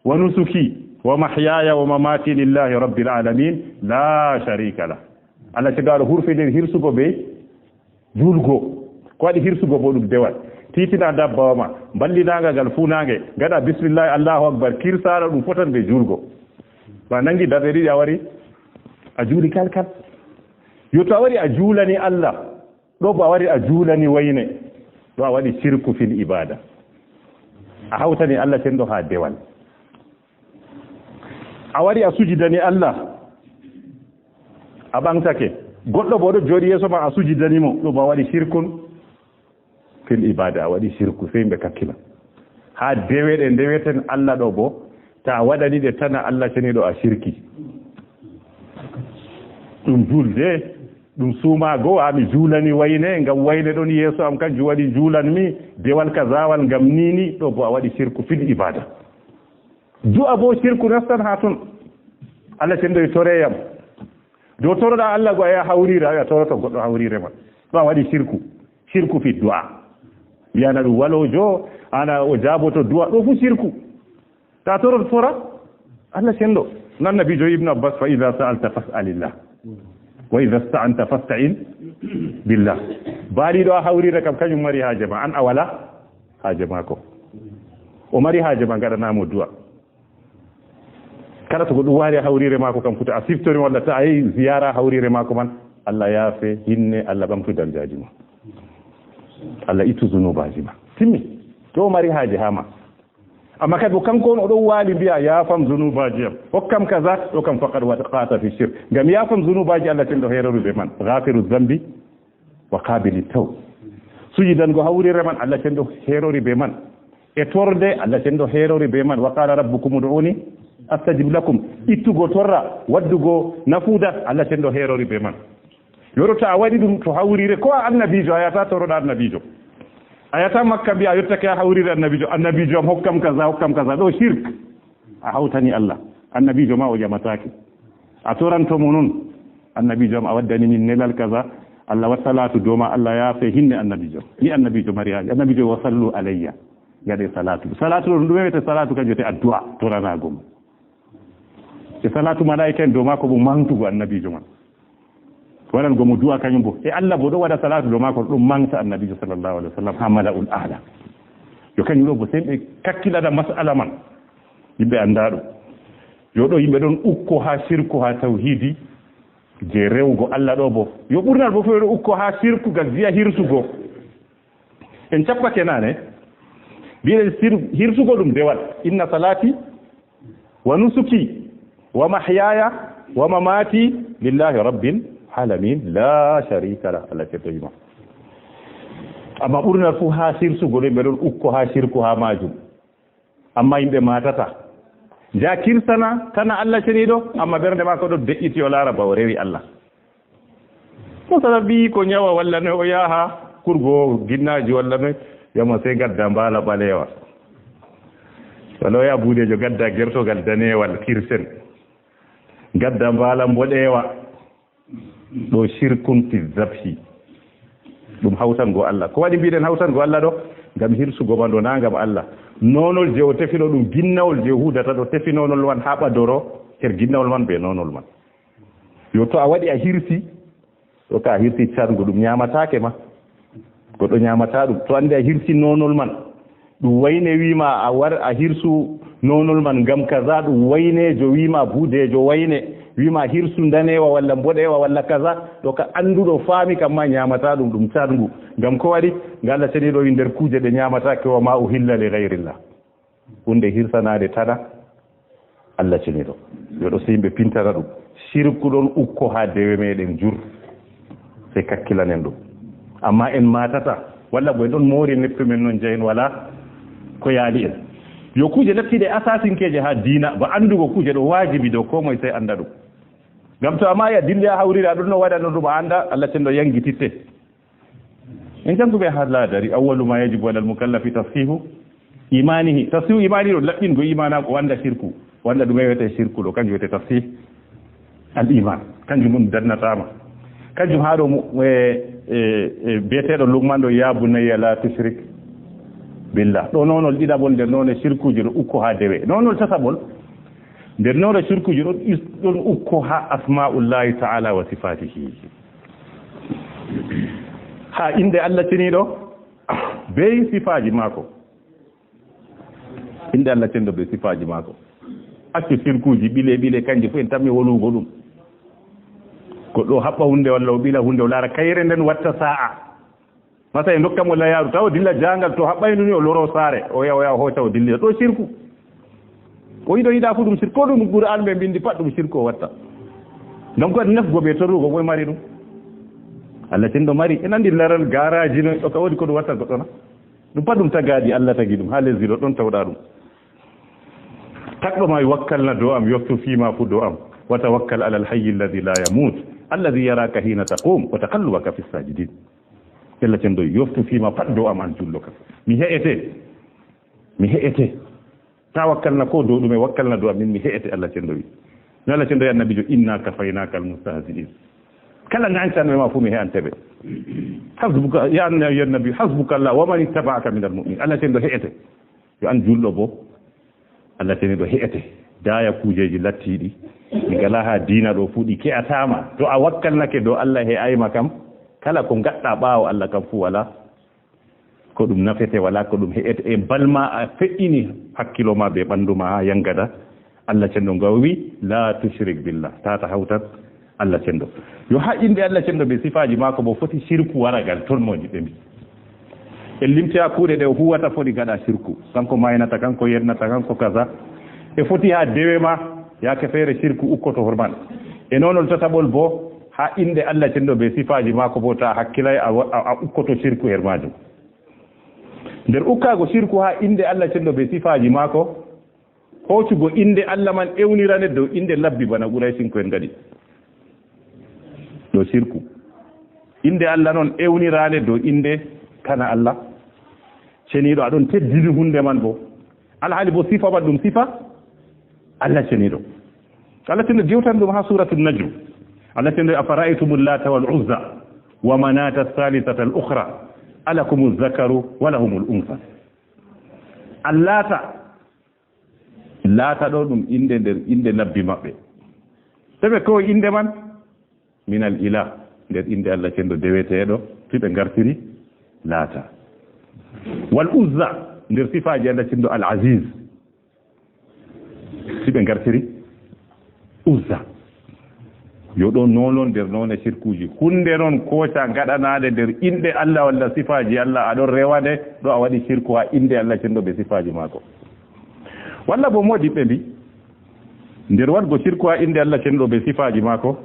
wa nusuki wa mahyaya wa mamati lillahi rabbil alamin, la sharika lah." Allah ceniiɗo hurfini hirsugo be juulgo. Ko waɗi hirsugo bo ɗum dewal. Tiitina dabbawa ma, mballinaanga ngal fuunaange, ngaɗa bismillahi, Allahu akbar, kirsaano ɗum fotan be juulgo. To a nangi darɗe ɗiɗi a wari, a juuli kalkal. Yo to a wari a juulani Allah, ɗo bo a wari a juulani wayne, ɗo a waɗi shirku fil ibada. A hawtani Allah ceniiɗo haa dewal. A wari a sujidani Allah, a ɓaŋgtake. Goɗɗo bo ɗo jooɗi yeeso ma, a sujidani mo, ɗo bo a waɗi shirkun fil ibada, a waɗi shirku, sey ɓe kakkila. Haa dewe ɗe ndeweten Allah ɗo bo, ta waɗani ɗe tana Allah ceniiɗo, a shirki. Ɗum julde, ɗum suumaago, a mi juulani wayne, ngam wayne ɗon yeeso am, kanjum waɗi juulanmi, dewal kazawal ngam nini, ɗo bo a waɗi shirku fil ibada. Du'a bo shirku nastan haa ton. Allah ceniiɗo e toreyam. Do toroɗa Allah go a yaha hawriire, a wi'a toroto goɗɗo hawriire man. Ɗo a waɗi shirku. Shirku fi du'a. Wiyana ɗum waloojo, ana o jaaboto du'a. Ɗo fu shirku. Ta toroto tora. Allah ceniiɗo. Nan Nabiijo Ibnu Abbas, "Fa idha sa'alta fas'alillah. Wa idha sta'anta fasta'in billah." Baaliiɗo a hawriire kam kañum mari haaje ma. An a wala haaje maako. O mari haaje ma, ngaɗana mo du'a. Kala to goɗɗum waali e hawriire maako kam, futa a siftori walla ta a yehi ziyaara hawriire maako man, Allah yaafe, hinne, Allah ɓamtu darjaaji ma. Allah ittu zunubaaji ma. Timmi. To o mari haaje haa ma. Amma kadi bo kanko on o ɗon waali mbi'a, "Yaafam zunubaaji am. Hokkam kaza," ɗo kam faqad waqa'ta fi shirk. Ngam yaafam zunubaaji Allah ceniiɗo heerori be man. Ghafiru dhanbi wa qabili tawb. Sujidango hawriire man, Allah ceniiɗo heerori be man. E torde, Allah ceniiɗo heerori be man. "Wa qala rabbukum ud'uni astajib lakum." Ittugo torra, waddugo nafuuda, Allah ceniiɗo heerori be man. Yo to a waɗi ɗum to hawriire, ko a annabiijo, a yata toroɗa annabiijo. A yata Makka mbi'a a yottake a hawriire annabiijo. "Annabiijo am, hokkam kaza, hokkam kaza." Ɗo shirk. A hawtani Allah. Annabiijo ma o ƴamataake. A toranto mo non. "Annabiijo am, a waddani min nelal kaza, Allah waɗ salaatu dow ma, Allah yaafe hinne annabiijo. Ni annabiijo mari haaje. Annabiijo, "Wa sallu alayya." Ngaɗe salaatu. Salaatu ɗum, ɗum wiyete salaatu, kanjum wiyete addu'a, toranaago mo. E salaatu malaa'ika en dow maako bo, maŋgtugo annabiijo man. Waɗango mo du'a kanjum bo. E Allah bo ɗo waɗa salaatu dow maako, ɗum maŋgta annabiijo sallallahu alaihi wasallam ha mala'ul a'la. Yo kanjum ɗo bo, sey ɓe kakkilana mas'ala man. Yimɓe anndaa ɗum. Yo ɗo yimɓe ɗon ukko ha shirku, ha tawhiidi, je rewugo Allah ɗo bo. Yo ɓurnal bo fewre ukko ha shirku, gal viya hirsugo. En cappake nane. Mbiɗen sir-, hirsugo ɗum dewal. "Inna salati wa nusuki wa mahyaya wa mamati lillahi rabbil alamin, la sharika lah." Allah cettoyima. Amma ɓurnal fu ha hirsugo ɗum, ɓe ɗon ukko ha shirku ha majum. Amma yimɓe matata. Nja kirsana, kana Allah ceniɗo, amma ɓernde maako ɗo de'iti, o laara ba o rewi Allah. Masala ɓii ko nyawa walla noy, o yaha kurgo ginnaaji walla noy, yama sey gadda mbaala ɓaleewa. Walla o yaha buudeejo gadda gertogal daneewal kirsen. Gadda mbaala mboɗeewa. Ɗo shirkun fi zabhi. Ɗum hawtango Allah. Ko waɗi mbiɗen hawtango Allah ɗo? Ngam hirsugo ma ɗo, na ngam Allah. Nonol je o tefino ɗum ginnawol je o hudata ɗo, tefi nonol man haɓa doro her ginnawol man be nonol man. Yo to a waɗi a hirsi, ɗo ka a hirsi carngu ɗum nyamataake ma. Goɗɗo nyamata ɗum. To andi a hirsi nonol man, ɗum wayne wima a war a hirsu nonol man ngam kaza, ɗum waynejo wima buudejo wayne, wima hirsu ndanewa walla mboɗewa walla kaza, ɗo ka anduɗo faami kam ma nyamata ɗum, ɗum carngu. Ngam ko waɗi? Nga Allah ceniɗo wi nder kuje ɗe nyamataake, "Wa ma uhilla li ghayrillah." Hunde hirsanaade tada Allah ceniɗo. Yo ɗo sey yimɓe pintana ɗum. Shirku ɗon ukko ha dewe meɗen jur. Sey kakkilanen ɗum. Amma en matata, walla bo en ɗon moori neptu men non jahen wala ko yaali en. Yo kuje lattiɗe asasinkeje ha diina, ba andugo kuje ɗo wajibi dow ko moy sey anda ɗum. Ngam to a mayi a dilli a hawriri a ɗon no waɗa no ɗum a anda, Allah ceniɗo yangititte. En janngu ɓe haa laadari, "Awwalu ma yajibu alal mukallafi tashihu imanihi." Tashihu imani ɗo laɓɓingo imaanaaku, o annda shirku. O annda ɗume wiyetee shirku ɗo, kanjum wiyetee tashih al iman. Kanjum ɗum dannataama. Kanjum haa ɗo mo, e, e, e, biyeteeɗo Luqman ɗo, "Ya bunayya la tushrik billah." Ɗo nonol ɗiɗaɓol nder none shirkuuji ɗo ukko haa dewe. Nonol tataɓol nder none shirkuuji ɗo is-, ɗon ukko haa asma'ullahi ta'ala wa sifatihi. Haa innde Allah ceniiɗo bee sifaaji maako. Innde Allah ceniiɗo bee sifaaji maako. Accu sirkuuji ɓile ɓile, kanji fof en tammi wolugo ɗum. Goɗɗo o haɓɓa huunde walla o ɓila huunde, o laara kayre nden watta saa'a. Masa e ndokka mo layaaru, taw o dilla jaangal, to haɓɓay ndu ni o loro saare, o yaha, o yaha, o hooca, o dillira. Ɗo sirku. O yiɗo yiɗa fu ɗum sirku. Ko ɗum Qur'an ɓe mbindi pat ɗum sirku o watta. Donc waɗi nafgo ɓe torrugo moy mari ɗum? Allah ceniiɗo mari. En anndi laral garaaji no ɗo ka woodi ko ɗum watta goɗɗo na? Ɗum pat ɗum tagaaɗi Allah tagi ɗum. Haa lesdi ɗo ɗon tawɗa ɗum. Tagɗo ma wakkalna dow am, yoftu fii ma fu dow am. Wa tawakkal alal hayyi alladhi la yamut, alladhi yaraka hina taqum, wa taqallubaka fis sajidin. Allah ceniiɗo yoftu fii ma pat dow am an julɗo kam. Mi he'ete. Mi he'ete. Ta wakkalna ko dow ɗume, wakkalna dow am, min mi he'ete, Allah ceniiɗo wi. No Allah ceniiɗo wi annabiijo, "Inna kafaynaka almustahzi'in." Kala ŋañcanɓe ma fu mi he'ante ɓe. Hasbuka, ya anna-, ya nabi, hasbuka Allah wa man ittaba'aka minal mu'minin. Allah ceniiɗo he'ete. Yo an julɗo bo, Allah ceniiɗo he'ete. Daaya kuujeeji lattiiɗi. Mi ngala ha diina ɗo fu ɗi ke'ataama. To a wakkalnake dow Allah he'ayma kam, kala ko ngaɗɗa ɓaawo Allah kam fu wala. Ko ɗum nafete, wala ko ɗum he'ete. E balma a feƴƴini hakkilo ma be ɓandu ma ha yangada. Allah ceniiɗo nga o wi, "La tushrik billah." Tata hawtan Allah ceniiɗo. Yo ha innde Allah ceniiɗo be sifaaji maako bo foti sirku waragal ton mo jiɓɓe mbi. En limtoya kuuɗe ɗe o huwata foti gaɗa sirku. Kanko maynata, kanko yennata, kanko kaza. E foti ha dewe ma, yaake feere sirku ukkoto horman. E nonol tataɓol bo, ha innde Allah ceniiɗo be sifaaji maako bo ta hakkilay a wa-, a, a ukkoto sirku her majum. Nder ukkaago sirku haa innde Allah ceniiɗo be sifaaji maako, hoocugo innde Allah man ewnirane dow innde labbi bana Quraysinko'en ngaɗi. Ɗo sirku. Innde Allah non ewnirane dow innde kana Allah ceniiɗo, a ɗon teddini huunde man bo. Alhaali bo sifa man ɗum sifa Allah ceniiɗo. Allah ceniiɗo dewtan ɗum haa Suuratul Najm. Allah ceniiɗo, "Afara'aytumul Lata wal Uzza." Wa manata salisata al ukhra, alakumu zakaru wa lahumul unsa. Allata, Laata ɗo ɗum innde nder innde nabbi maɓɓe. Ɓe ɓe kowi innde man minal ilah, nder innde Allah cenɗo deweteeɗo, fii ɓe ngartiri Laata. Wal Uzza, nder sifaaji Allah cenɗo Al Aziz, fii ɓe ngartiri Uzza. Yo ɗo noon nder noone sirkuuji. Huunde noon kooca gaɗanaade nder innde Allah walla sifaaji Allah, a ɗon rewa nde, ɗo a waɗi sirku haa innde Allah cenɗo bee sifaaji maako. Walla boo moodiɓɓe mbi, nder waɗgo sirku haa innde Allah cenɗo bee sifaaji maako,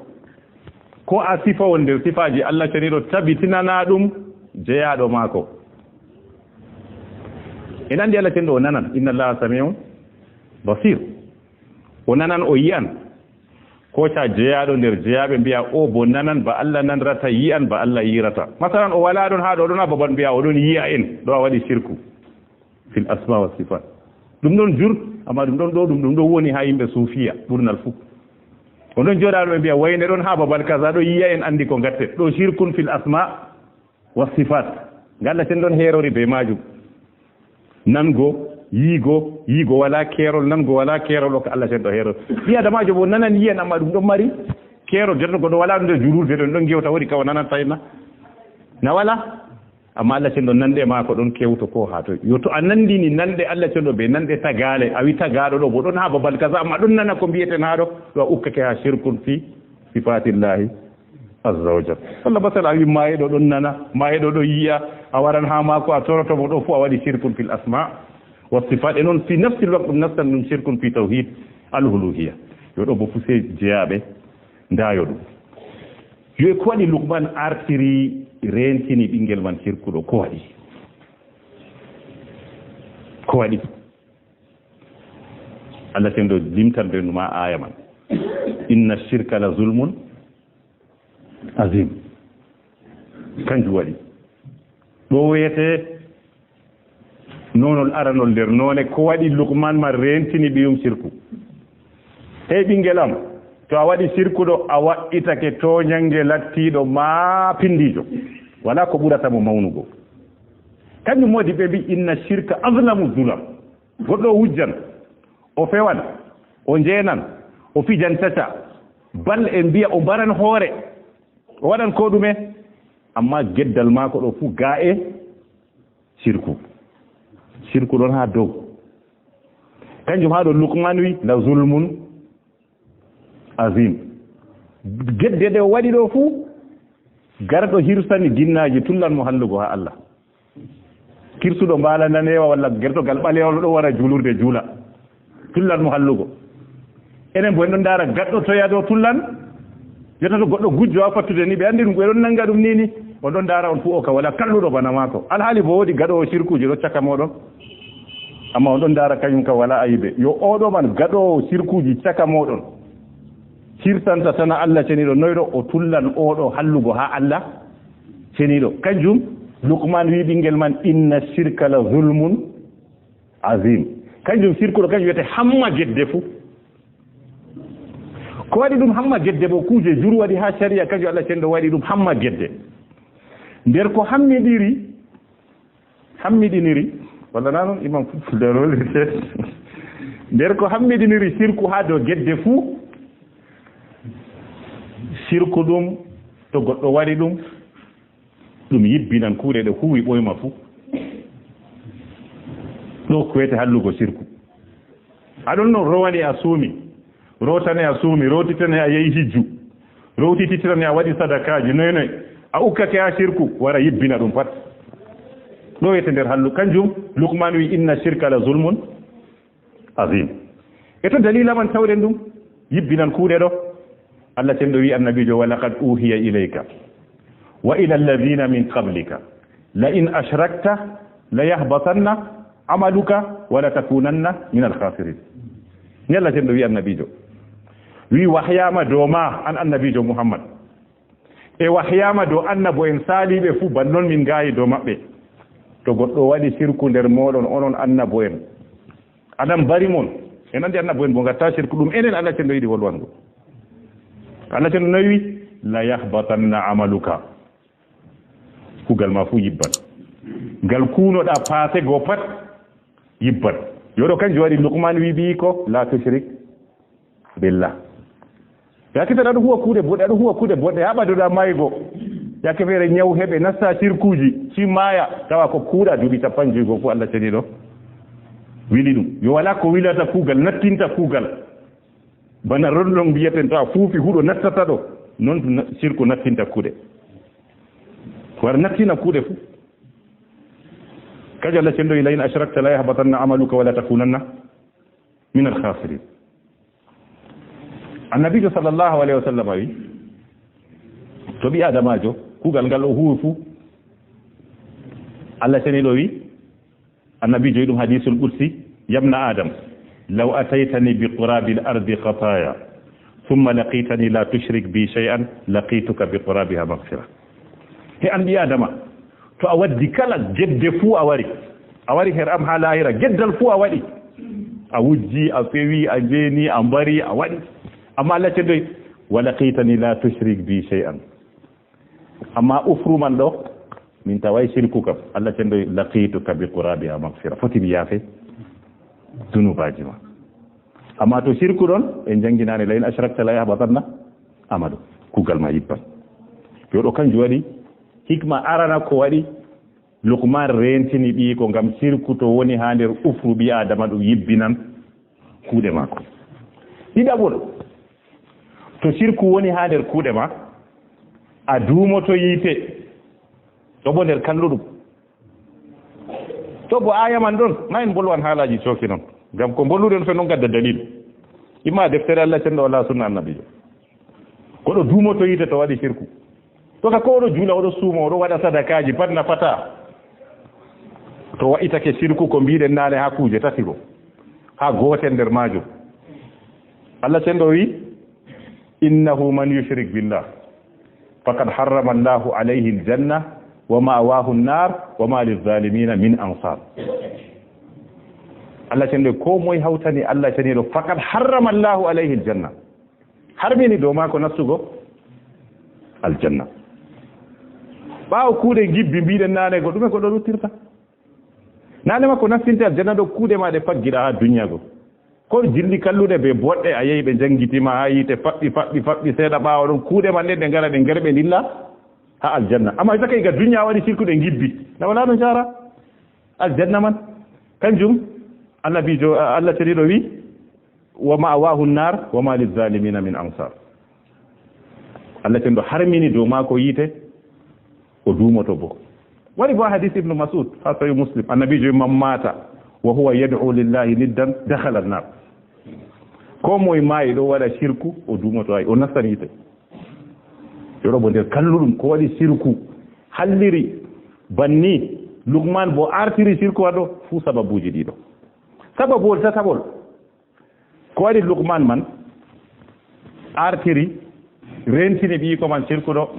ko a sifa won nder sifaaji Allah ceniiɗo tabitinanaa ɗum jeyaaɗo maako. En anndi Allah cenɗo o nanan, inna Allaha samiun basir. O nanan, o yi'an. Kooca jeyaaɗo nder jeyaaɓe mbiya o bo nanan ba Allah nanrata, yi'an ba Allah yi'rata. Masalan, o walaa ɗon haa ɗo, o ɗon haa babal mbiya o ɗon yi'a en, ɗo a waɗi sirku fil asma wa sifat. Ɗum ɗon jur, amma ɗum ɗon ɗo, ɗum, ɗum ɗon woni haa yimɓe suufiya ɓurnal fuu. O ɗon jooɗa ɗo ɓe mbiya wayne ɗon haa babal kaza ɗo yi'a en, anndi ko ngatte. Ɗo shirkun fil asma wa sifat. Nga Allah cenɗo on heerori bee maajum. Nango, yiigo, yiigo walaa keerol, nango walaa keerol, o ko Allah cenɗo heerori. Ɓii Adamaajo bo nanan yi'an, amma ɗum ɗon mari keerol. Jotta goɗɗo walaa ɗum nder juulirde ɗon, ɗon ngewta, woodi ka o nanata en na? Na walaa. Amma Allah cenɗo nanɗe maako ɗon kewto ko haa toy. Yo to a nanndini nanɗe Allah cenɗo bee nanɗe tagaale, a wi tagaaɗo ɗo bo ɗon haa babal kaza, amma ɗon nana ko mbiyeten haa ɗo, ɗo a ukkake haa shirkun fi sifatillahi azza wa jal. Walla masala a wi maayɗo ɗon nana, maayɗo ɗon yi'a, a waran haa maako a toroto mo, ɗo fuu a waɗi shirkun fil asma wa sifat. E noon fi nafsil waqt ɗum nastan ɗum shirkun fi tawhid al uluhiyya. Yo ɗo bo fuu sey jeyaaɓe ndaayo ɗum. Yo e ko waɗi Luqman artiri reentini ɓinngel man sirkuɗo? Ko waɗi? Ko waɗi? Allah cenɗo limtan ɓe numa aaya man. Inna shirka la zulmun azim. Kanjum waɗi. Ɗo wiyetee noonol aranol nder noone ko waɗi Luqman man reentini ɓiyum sirku. Hey ɓinngel am, to a waɗi sirku ɗo, a waɗɗitake tooñannge lattiiɗo maa pinndiijo. Walaa ko ɓurata mo mawnugo. Kanjum moodi ɓe mbi, inna shirka azlamu zulam. Goɗɗo o wujjan, o fewan, o njeenan, o fijan caca, bal e mbiya o mbaran hoore, o waɗan koo ɗume, amma geddal maako ɗo fuu gaa e sirku. Sirku ɗon haa dow. Kanjum haa ɗo Luqman wi, la zulmun azim. Gedde ɗe o waɗi ɗo fuu, garɗo hirsani ginnaaji tullan mo hallugo haa Allah. Kirsuɗo mbaala ndaneewa walla gertogal ɓaleewol ɗo wara juulirde juula. Tullan mo hallugo. Enen bo en ɗon ndaara gaɗɗo toya ɗo tullan. Jotta to goɗɗo gujjo haa fattude ni, ɓe anndi ɗum, ɓe ɗon nannga ɗum ni ni. On ɗon ndaara on fuu o ka wala kalluɗo bana maako. Alhaali bo woodi gaɗoowo sirkuuji ɗo caka mooɗon. Amma on ɗon ndaara kañum ka wala ayibe. Yo oo ɗo man gaɗoowo sirkuuji caka mooɗon. Hirsanta tan Allah ceniiɗo, noy ɗo o tullan oo ɗo hallugo haa Allah ceniiɗo. Kanjum Luqman wi ɓinngel man, inna shirka la zulmun azim. Kanjum sirku ɗo, kanjum wiyete hamma gedde fuu. Ko waɗi ɗum hamma gedde bo, kuuje jur waɗi haa shari'a, kanjum Allah cenɗo waɗi ɗum hamma gedde. Nder ko hammiɗiri, hammiɗiniri, walla na non, imam Fulfulde wallirte. Nder ko hammiɗiniri sirku haa dow gedde fuu, sirku ɗum, to goɗɗo waɗi ɗum, ɗum yibbinan kuuɗe ɗe huuwi ɓooyma fuu. Ɗo ko wiyete hallugo sirku. A ɗon no rowani a suumi, rowtane a suumi, rowtitane a yehi hijju, rowtititane a waɗi sadakaaji, noy noy, a ukkake haa sirku, wara yibbina ɗum pat. Ɗo wiyete nder hallu, kanjum Luqman wi, inna shirka la zulmun azim. E to dalila man tawɗen ɗum, yibbinan kuuɗe ɗo. Allah cenɗo wi annabiijo, wa laqad uhiya ilayka wa ila alladhina min qablika la in ashrakta la yahbatanna amaluka wa la takunanna min al-khasirin. Ni Allah cenɗo wi annabiijo. Wi wahyaama dow ma an annabiijo Muhammad. E wahyaama dow annabo en saaliiɓe fuu, ban non min ngaayi dow maɓɓe. To goɗɗo waɗi sirku nder mooɗon, onon annabo en, Adam bari mon, en anndi annabo en bo ngatta sirku, ɗum enen Allah cenɗo yiɗi wolwango. Allah cenɗo noy wi, la yahbatanna amaluka. Kugal ma fuu yibban. Ngal kuunoɗaa paase goo pat yibban. Yo ɗo kanjum waɗi Luqman wi ɓiyiiko, "La tushrik billah." Yaake feere aɗo huwa kuuɗe boɗɗe, aɗo huwa kuuɗe boɗɗe, haa ɓadoɗaa maaygo. Yaake feere nyaw heɓe, nasta sirkuuji, si maaya, tawa ko kuuɗa duuɓi cappanɗe jowi goo fuu Allah ceniiɗo wili ɗum. Yo walaa ko wilata kuugal, nattinta kuugal. Bana ronlon mbiyaten, to a fuufi huɗo nattata ɗo, non na-, sirku nattinta kuuɗe. War nattina kuuɗe fuu. Kanjum Allah ceniiɗo wi, "La in ashrakta la yahbatanna amaluka wa la takunanna min al-khasirin." Annabiijo sallallahu alayhi wa sallam wi, to ɓii Aadamaajo, kuugal ngal o huwi fuu, Allah ceniiɗo wi, Annabiijo wi ɗum hadiisul qudsi, "Yabna Adam, law ataytani bi qurabil ardi khataya, thumma laqitani la tushrik bi shay'an, laqituka bi qurabiha maghfira." He an ɓii Aadama, to a waddi kala gedde fuu a wari, a wari her am haa laahira, geddal fuu a waɗi, a wujji, a fewi, a jeeni, a mbari, a waɗi. Amma Allah ceniiɗo wi, "Wa laqitani la tushrik bi shay'an." Amma ufru man ɗo, min taway sirku kam. Allah ceniiɗo wi, "Laqituka bi qurabiha maghfira." Foti mi yaafe dunubaaji ma. Amma to sirku ɗon, en jannginaani, "La in ashrakta la yahbatanna amalu." Kuugal ma yibban. Yo ɗo kanjum waɗi, hikma arana ko waɗi, Luqman reentini ɓiyiiko ngam sirku to woni haa nder ufru ɓii Aadama ɗum yibbinan kuuɗe maako. Ɗiɗaɓol, to sirku woni haa nder kuuɗe ma, a duumoto yiite, ɗo bo nder kalluɗum. To bo aaya man ɗon, ma en mbolwan haalaaji cooki non. Ngam ko mbolluɗen fe non gadda dalil. Imma deftere Allah cenɗo wala sunna annabijo. Koɗo duumoto yiite to waɗi sirku. To ka ko oɗo juula, oɗo suuma, oɗo waɗa sadakaaji, pat nafataa. To wa'itake sirku ko mbiɗen naane haa kuuje tati go. Haa gootel nder maajum. Allah cenɗo wi, "Innahu man yushrik billah, faqad harrama Allahu alayhi aljanna, wa ma'wahu an-nar, wa ma lizzalimina min ansar." Allah cenɗo, ko moy hawtani Allah ceniɗo, faqad harrama Allahu alayhi aljanna. Harmini dow maako nastugo aljanna. Ɓaawo kuuɗe ngibbi mbiɗen naane go, ɗume ko ɗo ruttirta? Naane ma ko nastinte aljanna ɗo, kuuɗe ma ɗe paggiɗa haa duniya go. Ko jilli kalluɗe be boɗɗe, a yehi ɓe njanngitima haa yiite faɓɓi, faɓɓi, faɓɓi, seeɗa ɓaawo ɗon, kuuɗe man ɗe, ɗe ngara, ɗe ngari, ɓe ndilla haa aljanna. Amma saka iga duniya waɗi sirku ɗe ngibbi. Na wala no njara aljanna man. Kanjum, Annabiijo, Allah ceniɗo wi, "Wa ma'wahu an-nar, wa ma lizzalimina min ansar." Allah cenɗo harmini dow maako yiite, o duumoto bo. Wari bo hadis Ibnu Mas'ud, haa Sahih Muslim, Annabiijo wi, "Man mata wa huwa yad'u lillahi niddan, dakhala an-nar." Ko moy maayi ɗo waɗa shirku, o duumoto ay, o nastan yiite. Yo ɗo bo nder kalluɗum, ko waɗi shirku, halliri, banni, Luqman bo artiri shirku waɗo, fuu sababuuji ɗiɗo. Sababuwol tataɓol, ko waɗi Luqman man artiri, rentini ɓiyiiko man sirkuɗo,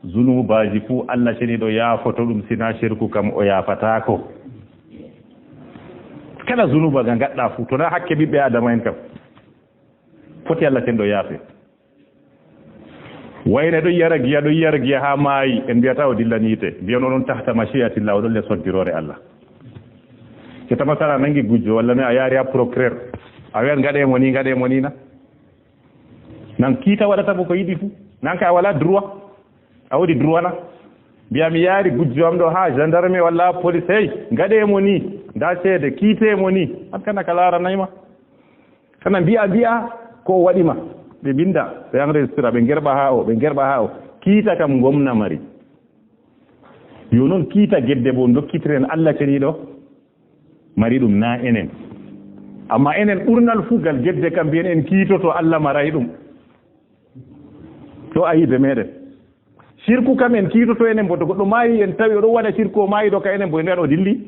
zunubaaji fuu Allah ceniɗo yaafoto ɗum, sina sirku kam o yaafataako. Kala zunuba ga ngaɗɗa fuu, to na hakke ɓiɓɓe Adama en kam, foti Allah cenɗo yaafe. Wayne ɗo yara giya, ɗo yara giya haa maayi, en mbiyata o dillani yiite. Mbiyan onon tahta mashi'atillah, o ɗon les hoddiroore Allah. Keta masala nangi gujjo, walla ne a yaari haa procureur. A wiyan ngaɗe mo ni, ngaɗe mo ni na. Nan kiita waɗata mo ko yiɗi fuu. Nan ka a wala droit. A woodi droit na. Mbiya mi yaari gujjo am ɗo haa gendarme walla police, hey, ngaɗe mo ni. Nda ceede, kiite mo ni. An kana ka laaranay ma. Kana mbi'a, mbi'a ko o waɗi ma. Ɓe binda, ɓe enregistra, ɓe ngerɓa haa o, ɓe ngerɓa haa o. Kiita kam ngomna mari. Yo non kiita gedde bo dokkitiren Allah ceniɗo mari ɗum, na enen. Amma enen ɓurnal fuu gal gedde kam mbiyen en kiitoto Allah maray ɗum. To a yiide meɗen. Shirku kam en kiitoto enen bo, to goɗɗo maayi en tawi oɗo waɗa shirku, o maayi ɗo ka enen bo, en mbiyan o dilli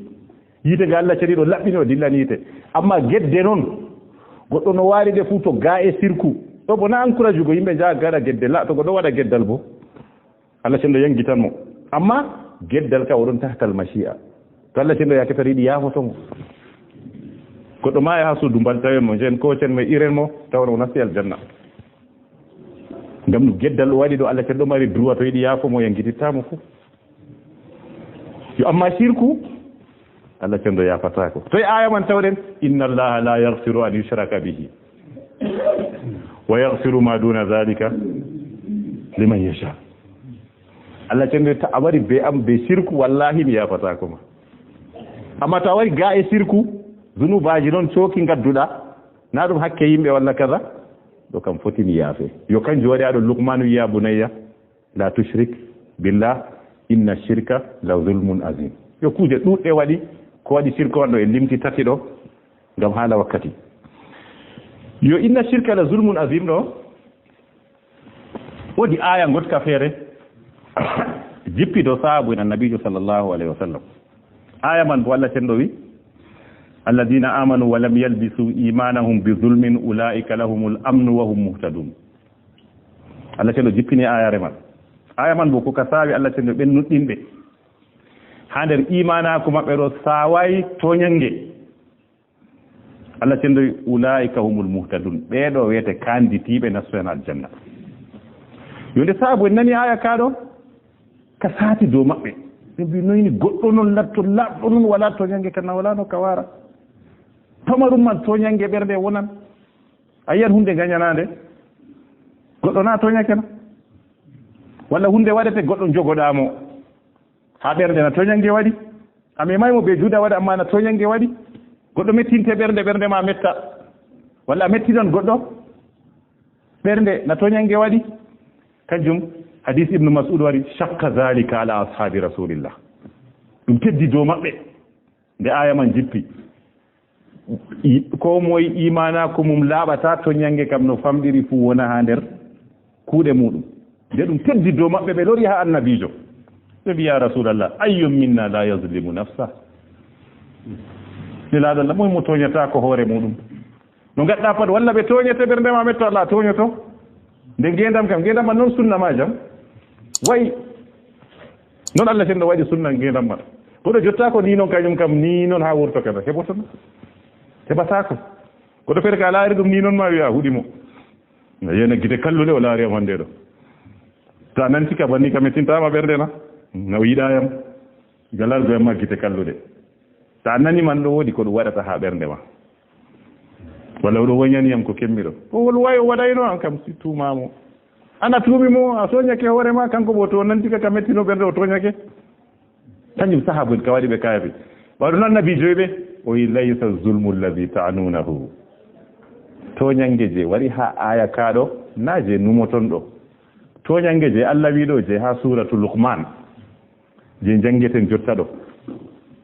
yiite ga Allah ceniɗo laɓɓini, o dillani yiite. Amma gedde non, goɗɗo no waari ɗe fuu to ga e shirku. Ɗo bo na encourage go yimɓe njaha gaɗa gedde, la, to goɗɗo waɗa geddal bo, Allah cenɗo yangitan mo. Amma geddal ka o ɗon tahtal mashi'a. To Allah cenɗo yaake fere yiɗi yaafoto mo. Goɗɗo maaya haa suudu mbal tawen mo, njen koocen mo, iren mo, tawa o nasti aljanna. Ngam ɗum geddal o waɗi ɗo, Allah cenɗo mari droit to yiɗi yaafo mo, yangititta mo fuu. Yo amma shirku, Allah cenɗo yaafataa ko. To e aaya man tawɗen, "Inna Allaha la yaghfiru an yushraka bihi wa yaghfiru ma duna dhalika liman yasha." Allah cenɗo ta a wari be am be shirku, wallahi mi yaafataa ko ma. Amma to a wari ga e shirku, zunubaaji non cooki ngadduɗa, na ɗum hakke yimɓe walla kaza, ɗo kam foti mi yaafe. Yo kanjum waɗi aɗo Luqmanu, "Ya bunayya, la tushrik billah, inna shirka la zulmun azim." Yo kuuje ɗuɗɗe waɗi, ko waɗi shirku on ɗo e limti tati ɗo, ngam haala wakkati. Yo inna shirka la zulmun azim ɗo, woodi aaya ngotka feere jippi dow saabu en Annabiijo sallallahu alayhi wa sallam. Aaya man bo Allah cenɗo wi, "Alladhina amanu wa lam yalbisu imanahum bi zulmin ulaika lahumul amnu wa hum muhtadun." Allah cenɗo jippini aayare man. Aaya man bo ko ka saawi Allah cenɗo ɓen nuɗɗinɓe haa nder imaanaaku maɓɓe ɗo saawaay tooñannge. Allah cenɗo wi, "Ulaika humul muhtadun." Ɓee ɗo wiyete kaanditiiɓe nastoyan aljanna. Yo nde saabu en nani aaya kaa ɗo, ka saati dow maɓɓe. Ɓe mbi, "Noyni goɗɗo non latto laaɓɗo non, wala tooñannge kan, wala no ka wara. Pamarum man tooñannge ɓernde wonan. A yiyan hunde ngañanaande. Goɗɗo na tooñake na? Walla hunde waɗete goɗɗo jogoɗaa mo. Haa ɓernde na tooñannge waɗi. A memaay mo be juuɗe a waɗa, amma na tooñannge waɗi. Goɗɗo mettinte ɓernde, ɓernde ma metta. Walla a mettinan goɗɗo ɓernde na tooñannge waɗi." Kanjum hadis Ibnu Mas'ud wari, "Shaqqa dhalika ala ashabi Rasulillah." Ɗum teddi dow maɓɓe. Nde aaya man jippi, i-, ko moye imaanaaku mum laaɓata, tooñannge kam no famɗiri fuu wona haa nder kuuɗe muuɗum. Nde ɗum teddi dow maɓɓe, ɓe lori haa Annabiijo. Ɓe mbi, "Ya Rasulallah, ayyun minna la yazlimu nafsa?" Nelaaɗo Allah, moye mo tooñataako hoore muuɗum? No ngaɗɗa pat, walla ɓe tooñete ɓernde ma metta, Allah tooñoto. Nde ngeendam kam, ngeendam man non sunna ma jam. Way, non Allah cenɗo waɗi sunna ngeendam man. Goɗɗo jotta ko ni non, kañum kam ni non haa wurto kadi. Heɓoto non. Heɓataako. Goɗɗo feere ka laari ɗum ni non ma wi'a huɗi mo. Na yena gite kalluɗe o laari am hannde ɗo. Ta nanti ka banni ka mettintama ɓernde na. Na o yiɗa yam. Galargo yam ma gite kalluɗe. Ta nani man ɗo woodi ko ɗum waɗata haa ɓernde ma. Walla o ɗo woñani yam ko kemmi ɗo. Ko hol wayi o waɗayno an kam si tuuma mo. Ana tuumi mo, a soñake hoore ma, kanko bo to nanti ka, ka mettino ɓernde o tooñake. Kanjum sahaaba en ka waɗi ɓe kaafi. Ɓawɗo nan nabi joyi ɓe, o yi, "Laysa zulmu alladhi ta'nunahu." Tooñange je wari haa aaya ka ɗo, na je numoton ɗo. Tooñange je Allah wi ɗo je haa suuratu Luqman. Je janngeten jotta ɗo.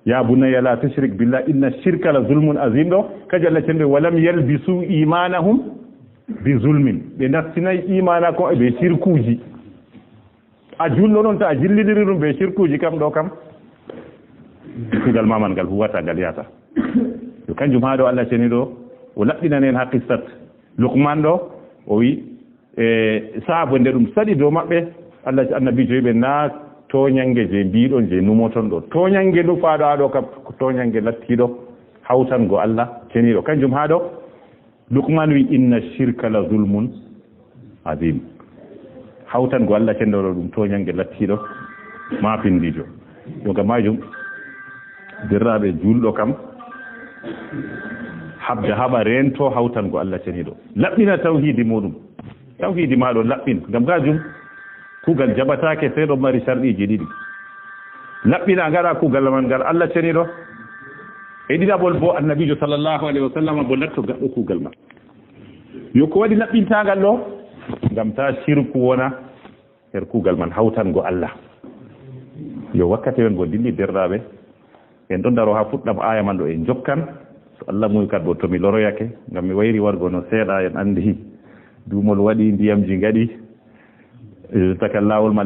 "Ya bunayya la tushrik billah inna shirka la zulmun azim" ɗo, kaji Allah cenɗo, "Wa lam yalbisu imanahum bi zulmin." Ɓe nastinay imaana ko e ɓe shirkuuji. A julɗo ɗon ta a jillidiri ɗum ɓe shirkuuji kam ɗo kam. Kugal ma man ngal huwata, ngal yata. Yo kanjum haa ɗo Allah ceni ɗo, o laɓɓinani en haa qissat Luqman ɗo, o wi, e, saabo nde ɗum saɗi dow maɓɓe, Allah, annabiijo wiɓe, na tooñannge je mbiɗon, je numoton ɗo. Tooñannge nufaaɗo haa ɗo kam, ko tooñannge lattiiɗo hawtango Allah ceniiɗo. Kanjum haa ɗo, Luqman wi, "Inna shirka la zulmun azim." Hawtango Allah ceniiɗo ɗum tooñannge lattiiɗo maapindiijo. Yo ngam maajum, derraaɓe, juulɗo kam, habda haɓa reento hawtango Allah ceniiɗo. Laɓɓina tawhiidi muuɗum. Tawhiidi maa ɗo laɓɓin. Ngam kaajum, kuugal jaɓataake sey ɗo mari sarɗiiji ɗiɗi. Laɓɓina, ngaɗa kuugal man ngal Allah ceniiɗo. E ɗiɗaɓol bo, annabiijo sallallahu alaihi wa sallam bo latto gaɗɗo kuugal man. Yo ko waɗi laɓɓintaangal ɗo? Ngam taa shirku wona her kuugal man hawtango Allah. Yo wakkati men go dilli, derɗaaɓe. En ɗon daro haa fuɗɗam aaya man ɗo en jokkan. So Allah muuyi kat bo to mi loroyake, ngam mi wayri wargo no seeɗa, en anndi duumol waɗi, ndiyamji ngaɗi, eh, caka laawol man.